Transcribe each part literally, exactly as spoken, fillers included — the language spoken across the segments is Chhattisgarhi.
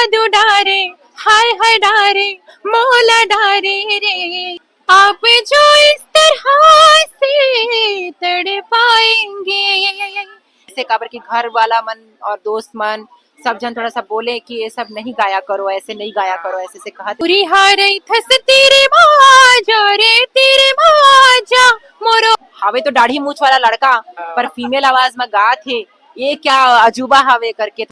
जादू डारे, हाय हाय डारे, मोला डारे रे। आप जो इस तरह से तड़पाएंगे। जैसे काबर कि घर वाला मन और दोस्त मन सब झन थोड़ा सा बोले कि ये सब नहीं गाया करो, ऐसे नहीं गाया करो, ऐसे से कहा। पूरी हार थस तेरे माँ जा रे, तेरे माँ जा। मोरो हावे तो दाढ़ी मूछ वाला लड़का, पर फीमेल आवाज में गात हे, ये क्या अजूबा हावे करके।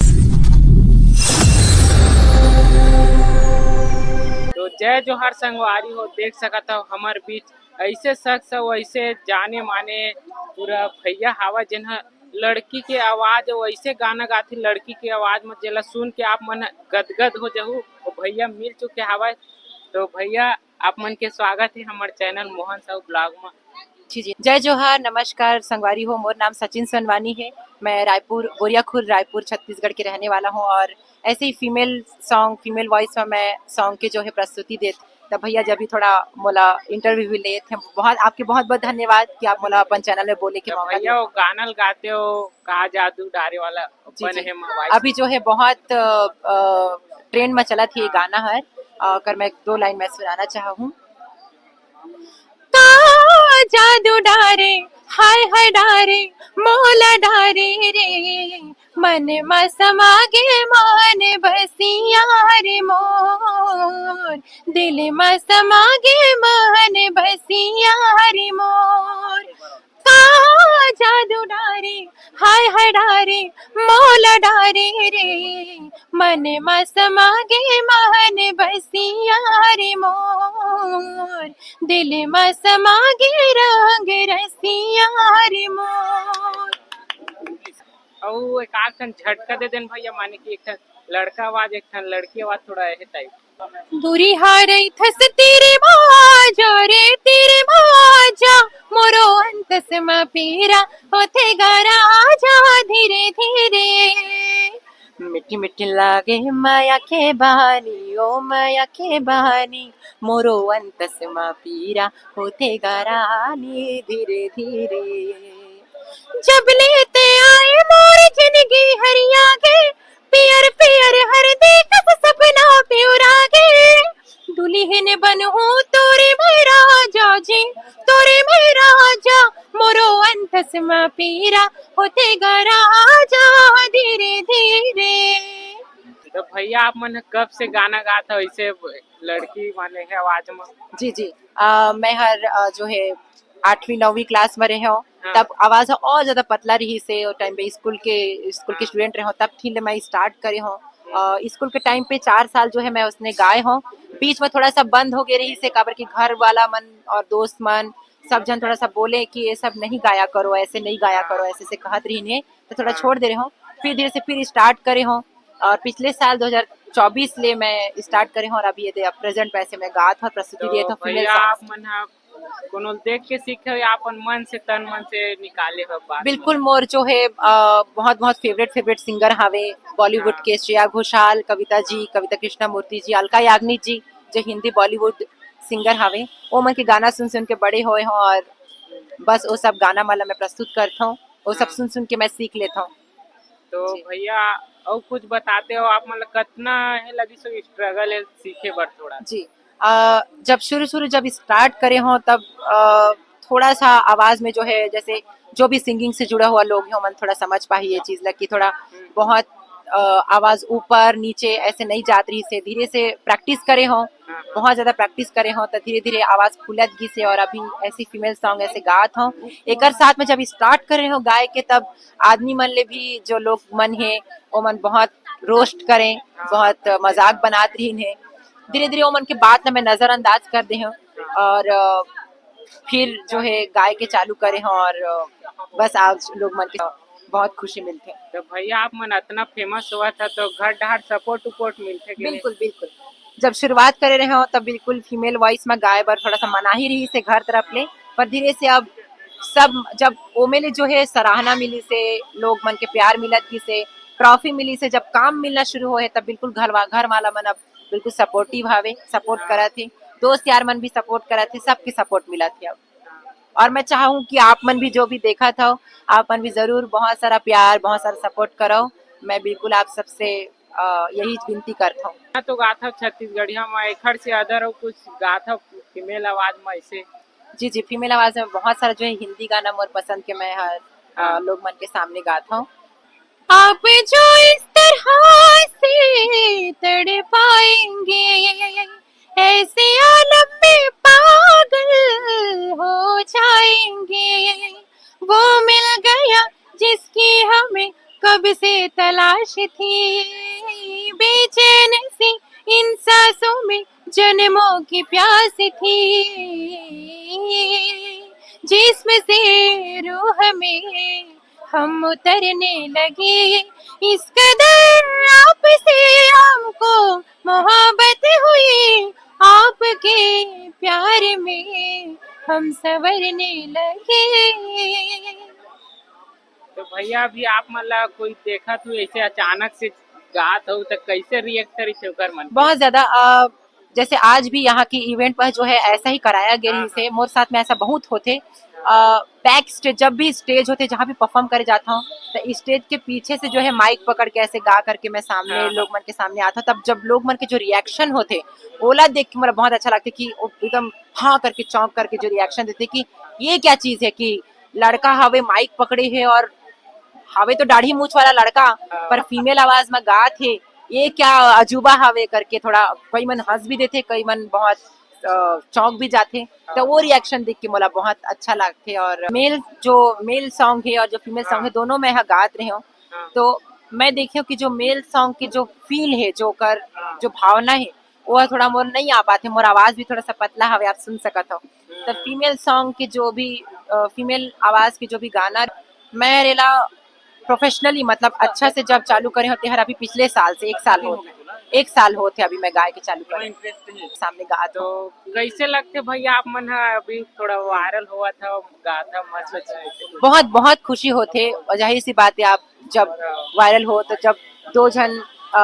तो जय जोहार संगवारी हो, देख सकत हो हमर बीच ऐसे शख्स, वैसे जाने माने पूरा भैया हावा, जेन ह लड़की के आवाज, वैसे गाना गाथे लड़की के आवाज में, जेला सुन के आप मन गदगद हो जहू। तो भैया मिल चुके हावय। तो भैया, आप मन के स्वागत है हमर चैनल मोहन साहू ब्लॉग में। जी, जी। जय जोहार, नमस्कार संगवारी हो, मोर नाम सचिन सोनवानी है। मैं रायपुर, बोरियाखुर्द, रायपुर, छत्तीसगढ़ के रहने वाला हूँ और ऐसे ही फीमेल सॉन्ग, फीमेल वॉइस में मैं सॉन्ग के जो है प्रस्तुति देत। तब भैया जब भी थोड़ा मोला इंटरव्यू भी लेत हैं, बहुत, आपके बहुत बहुत धन्यवाद कि आप मोला अपन चैनल में बोले के तो मौका भैया, दिए। वो गाना ल गाते हो, का जादू डारे वाला जी, बने जी। है मोबाइल। अभी जो है बहुत, अ, अ, ट्रेंड में चला थी ये हाँ। गाना हर, अ, अगर मैं एक दो लाइन मैं सुनाना चाहा हूँ। का जादू डारे, हाय हाय डारे, मोला डारे रे। मन मा समा गे मान बसिया रे मोर, दिल मा समा गे मान बसिया रे मोर। का जादू डारे, हाय हाय डारे, मोला डारे रे। मन मा समा गे मान बसिया रे मोर, दिल मा समा गे रंग रसिया रे मोर। अउ एक आध ठन झटका दे देन भैया, माने कि एक ठन लड़का आवाज, एक ठन लड़की आवाज, थोड़ा एहे टाइप। दूरी हारई थस तेरे बाजा रे, तेरे बाजा, मोरो अंतस म पीरा होथे गा राजा धीरे धीरे। मीठी मीठी लागे माया के बहानी, ओ माया के बहानी, मोरो अंतस म पीरा होथे गा रानी धीरे धीरे। जब ले ते आए मोर जिनगी हरिया गे, पियर पियर हरदी कस सपना पिउरा गे। दुल्हन बनहूँ तोरे मैं राजा जी, तोरे मैं राजा, मोरो अंतस म पीरा होथे गा राजा धीरे धीरे। तो भैया, आप मन कब से गाना गात हो ऐसे लड़की माने है आवाज में? जी, जी। अ, मैं हर, अ, जो है आठवीं नौवीं क्लास में रहे हो, हाँ। तब आवाज ह और ज्यादा पतला रहिस हे। ओ टाइम पे स्कूल के, स्कूल के हाँ। स्टूडेंट रहे हो, तब ठीक ले मैं स्टार्ट करे हो। हम्म। अ, स्कूल के टाइम पे चार साल जो है मैं उसने गाए हो। बीच में थोड़ा सा बंद हो गए रहिस हे, काबर कि घर वाला मन और दोस्त मन सब झन थोड़ा सा बोले कि ये सब नहीं गाया करो, ऐसे नहीं गाया करो, ऐसे से कहत रहिन हे, तो थोड़ा हाँ। छोड़ दे रहे हो। फिर धीरे से फिर स्टार्ट करे हो और पिछले साल दो हज़ार चौबीस ले मैं स्टार्ट करे हो और अभी ये दे, अब प्रेजेंट वैसे मैं गात हो, प्रस्तुति तो दिए हो फीमेल भैया, सॉन्ग्स। आप मन ह कोनो देख के सीखे हो या अपन मन से, तन मन से निकाले हो बात? बिल्कुल, मोर जो है, अ, बहुत, बहुत फेवरेट, फेवरेट सिंगर हावे बॉलीवुड हाँ। के, श्रेया घोषाल, कविता जी, कविता कृष्णमूर्ति जी, अलका याग्निक जी, जो हिंदी बॉलीवुड सिंगर हावे, वो मन के गाना सुन, सुन के बड़े होए हो और बस वो सब गाना मन ला मैं प्रस्तुत करत हूँ, वो सब हाँ। सुन, सुन के मैं सीख लेत हूँ। तो जी। भैया, अउ कुछ बताते हो आप, मतलब, कतना हे लगिस हो स्ट्रगल हे सीखे बर थोड़ा? जी। अ, जब शुरू-शुरू जब स्टार्ट करे हो, तब, अ, थोड़ा-सा आवाज़ में जो है, जैसे जो भी सिंगिंग से जुड़ा हुआ लोग हैं, ओमन थोड़ा समझ पाही ये चीज़ ला कि थोड़ा हम्म। बहुत, अ, आवाज़ ऊपर, नीचे ऐसे नहीं जात रहिस हे। धीरे से प्रैक्टिस करे हो, हाँ, हाँ। बहुत ज़्यादा प्रैक्टिस करे हो, त धीरे-धीरे आवाज़ खुलत गिस हे और अभी ऐसी फीमेल सॉन्ग ऐसे गात हो। एकर साथ में जब स्टार्ट करे हो गाए के, तब आदमी मन ले भी जो लोग मन हे, ओमन बहुत रोस्ट करें, बहुत मजाक बनात रहिन हे। धीरे-धीरे ओमन के बात ला मैं नजरअंदाज कर दे हूँ और, अ, फिर जो है गाय के चालू करे हूँ और, अ, बस आज लोग मन के बहुत खुशी मिलथे। तो भैया, आप मन अतना फेमस होवत ह, तो घर डहार सपोर्ट उपोर्ट मिलथे कि नहीं? बिल्कुल, बिल्कुल। जब शुरुआत करे रहे हो, तब बिल्कुल फीमेल वॉइस में गाए बर थोड़ा सा मनाही रहिस हे घर तरफ ले, पर धीरे से अब सब, जब ओमे ले जो है सराहना मिलिस हे, लोग मन के प्यार मिलत गिस हे, ट्रॉफी मिलिस हे, जब काम मिलना शुरू होए हे, तब बिल्कुल घर वा-, घर वाला मन अब बिल्कुल सपोर्टिव हवे, सपोर्ट हाँ। करत हे, दोस्त यार मन भी सपोर्ट करत हे, सबके सपोर्ट मिलत हे अब। और मैं चाहूँ कि आप मन भी जो भी देखत हो, आप मन भी जरूर बहुत सारा प्यार, बहुत सारा सपोर्ट करो। मैं बिल्कुल आप सबसे अ, यही विनती करत हूँ। मैं तो गाथव छत्तीसगढ़िया में, एखर से अदर अउ कुछ गाथव फीमेल आवाज में ऐसे? जी, जी, फीमेल आवाज में बहुत सारा जो है हिंदी गाना मोर पसंद के मैं हर, अ, हाँ। लोग मन के सामने गाथव। आप जो इस तरह से तड़पाएंगे, ऐसे आलम में पागल हो जाएंगे। वो मिल गया जिसकी हमें कब से तलाश थी, बेचैन सी इन सांसों में जन्मों की प्यास थी, जिस्म से रूह में हम उतरने लगे। इस कदर आपसे हमको मोहब्बत हुई, आपके प्यार में हम संवरने लगे। तो भैया, अभी आप मन ला कोई देखत हुए ऐसे अचानक से गात हो, तो कैसे रिएक्ट करिस ओकर मन? बहुत ज्यादा, अ, जैसे आज भी यहाँ की इवेंट पर जो है ऐसा ही कराया गया हाँ, रहिस हे। हाँ। मोर साथ में ऐसा बहुत होथे। अ, बैक स्टेज, जब भी स्टेज होथे, जहाँ भी परफॉर्म करे जाता हूँ, तो स्टेज के पीछे से जो है माइक पकड़ के ऐसे गा करके मैं सामने हाँ, हाँ। लोग मन के सामने आता हूँ। तब जब लोग मन के जो रिएक्शन होथे, ओला देख के मोला बहुत अच्छा लगथे कि वो एकदम हाँ करके, चौंक करके जो रिएक्शन देथे कि ये क्या चीज है कि लड़का हवे माइक पकड़े हे और हवे तो दाढ़ी मूछ वाला लड़का, हाँ। पर फीमेल आवाज में गात हे, ये क्या अजूबा हवे करके थोड़ा कई मन हंस भी देथे, कई मन बहुत, अ, चौंक भी जाथे। तो वो रिएक्शन देख के मोला बहुत अच्छा लगथे। और मेल, जो मेल सॉन्ग है और जो फीमेल सॉन्ग है, हाँ। दोनों मैं ह गात रहे हूँ। हाँ। तो मैं देखे हूँ कि जो मेल सॉन्ग की जो फील है, जो ओकर, हाँ। जो भावना है, वो थोड़ा मोर नहीं आ पाथे, मोर आवाज भी थोड़ा सा पतला हवे, आप सुन सकत हो। तो हम्म। फीमेल सॉन्ग के जो भी, अ, फीमेल आवाज के जो भी गाना, मैं रेला प्रोफेशनली, मतलब, अच्छा से जब चालू करे हों, तेहर अभी पिछले साल से, एक साल होत, एक साल होत हे अभी मैं गाय के चालू करे, सामने गात हों। तो कैसे लगथे भैया, आप मन ह अभी थोड़ा वायरल होवत हव, गात हव, मस्त लगथे? बहुत, बहुत खुशी होथे, और जाहिर सी बात है, आप जब वायरल हो, तो जब दो झन, अ,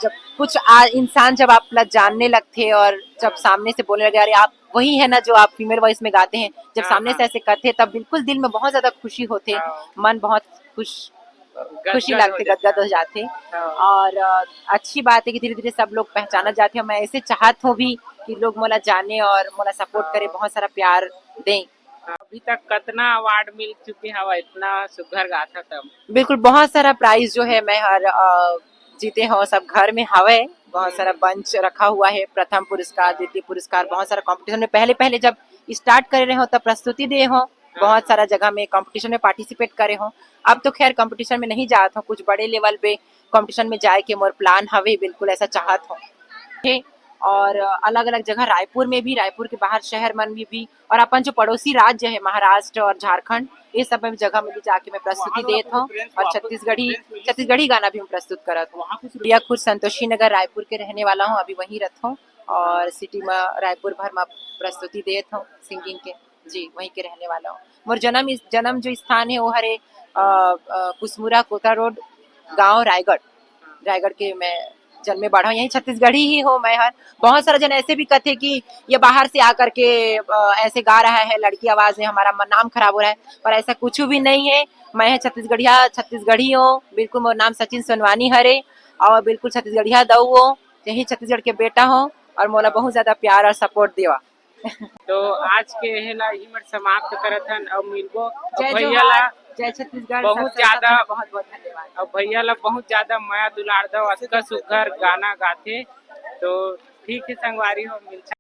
जब कुछ आ-, इंसान जब आप ला जानने लगथे और जब सामने से बोलने लगे, "अरे, आप वही है ना जो आप फीमेल वॉइस में गाते हैं?" जब हाँ, सामने से हाँ। ऐसे कथे, तब बिल्कुल दिल में बहुत ज्यादा खुशी होथे, हाँ। मन बहुत खुश, गदगद खुशी हो लगथे, जाथे। गदगद हो जाथे। हाँ। और, अ, अच्छी बात है कि धीरे-धीरे सब लोग पहचानत जाथे। मैं ऐसे चाहत हूँ भी कि लोग मोला जाने और मोला सपोर्ट करे, हाँ। बहुत सारा प्यार दें। अभी तक कतना अवार्ड मिल चुके हवा, इतना सुघर गाथा तब? बिल्कुल, बहुत सारा प्राइज जो है मैं हर, अ, जीते हव, सब घर में हवय। बहुत सारा बंच रखा हुआ है, प्रथम पुरस्कार, द्वितीय पुरस्कार, बहुत सारा कॉम्पिटिशन में पहले, पहले जब स्टार्ट करे रहे हव तब प्रस्तुति दे हव, बहुत सारा जगह में कॉम्पिटिशन में पार्टिसिपेट करे हव। अब तो खैर कॉम्पिटिशन में नहीं जात हव, कुछ बड़े लेवल पे कॉम्पिटिशन में जाए के मोर प्लान हवे, बिल्कुल ऐसा चाहत हव। हे, और अलग-अलग जगह रायपुर में भी, रायपुर के बाहर शहर मन में भी, और अपन जो पड़ोसी राज्य है महाराष्ट्र और झारखंड, ये सब में जगह में भी जाके मैं प्रस्तुति देत हव और छत्तीसगढ़ी, छत्तीसगढ़ी गाना भी मैं प्रस्तुत करत हव। मैं खुद संतोषी नगर रायपुर के रहने वाला हव, अभी वहीं रहत हव और सिटी में रायपुर भर में प्रस्तुति देत हव सिंगिंग के। जी, वहीं के रहने वाला हव। मोर जन्म, जन्म जो स्थान है वो हरे, अ, अ, कुसमुरा कोता रोड, गांव रायगढ़। रायगढ़ के मैं जन्मे बाढ़ा हव, यहीं छत्तीसगढ़ी ही हव मैं हर। बहुत सारा जन ऐसे भी कथे कि ये बाहर से आकर के, अ, ऐसे गा रहा है, लड़की आवाज में हमारा मन, नाम खराब हो रहा है, पर ऐसा कुछ भी नहीं है। मैं ह छत्तीसगढ़िया, छत्तीसगढ़ी हव, बिल्कुल मोर नाम सचिन सोनवानी हरे और बिल्कुल छत्तीसगढ़िया दऊ हव, यही छत्तीसगढ़ के बेटा हव और मोला बहुत ज्यादा प्यार और सपोर्ट देवा। तो आज के एहे ला इही मेर समाप्त करत हन, अउ मिलबो। अउ जय भैया ला जोहार, जय छत्तीसगढ़, बहुत सबसे ज्यादा, सबसे बहुत बहुत धन्यवाद। अउ भैया ला बहुत ज्यादा मया दुलार दव, अतका सुघर गाना गाथे। तो ठीक है संगवारी हो, मिलथन।